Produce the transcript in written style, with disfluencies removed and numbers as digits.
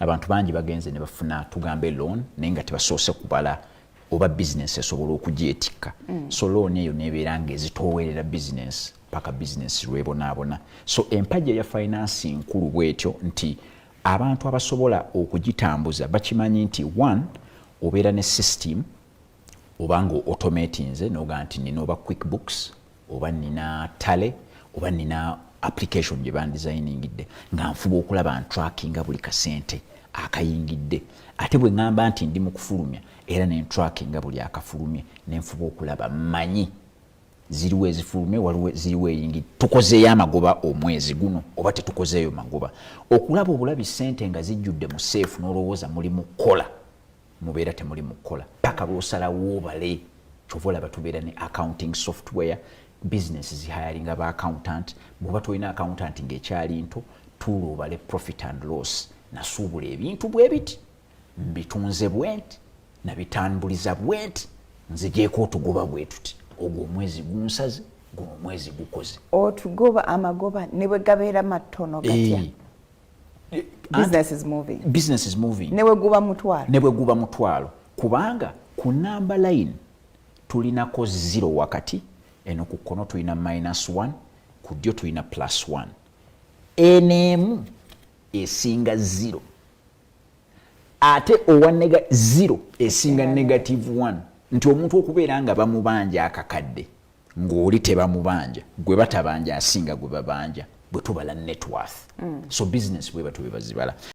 Abantu bangi bagenze ne bafuna, tugambe, loan, naye nga tebasoose kubala oba bizinesi esobola okugyetikka. So loan eyo nebeera nga ezitoowerera bizinesi paka bizinesi lwebonaabona. So empagi eya finance nkulu bwetyo nti abantu abasobola okugitambuza bakimanyi nti one, obeera ne system obanga automatinze noga nti nina oba QuickBooks oba nina Tally oba nina application gye bandesigningidde nga nfuba okulaba ntrackinga buli kasente akayingidde, ate bwe ŋŋamba nti ndi mu kufulumya era nentrackinga buli akafulumye, nenfuba okulaba mmanyi ziriwo ezifulumye, waliwo ziriwo eyingidde, tukozeeyo amagoba omwezi guno oba tetukozeeyo magoba. Okulaba obulabi sente nga zijjudde mu safe n'olowooza muli mu kukola, mubeera temuli mu kukola paka lwosalawo obale. Kyova olaba tubeera ne accounting software, business zihiringa ba accountant. Bw'oba tolina accountant ng'ekyali nto, tuula obale profit and loss. Nasuubula ebintu bwe biti, mbitunze bwe nti, nabitambuliza bwe nti, nzigyeko otugoba bwe tuti, ogwo omwezi gunsaze, guno omwezi gukoze. Otugoba, amagoba ne bwe gabeera matono gatya, business is moving. Business is moving. Ne bwe guba 100. Ne bwe guba 100, kubanga ku number line tulinako 0 wakati eno, ku kkono tulina minus 1, ku ddyo tulina plus 1. Eno emu esinga 0, ate owa 0 esinga negative 1, nti omuntu okubeera nga bamubanja akakadde ng'oli tebamubanja, gwe batabanja asinga gwe babanja bwe tubala net worth. So business bwe batyo bwe bazibala.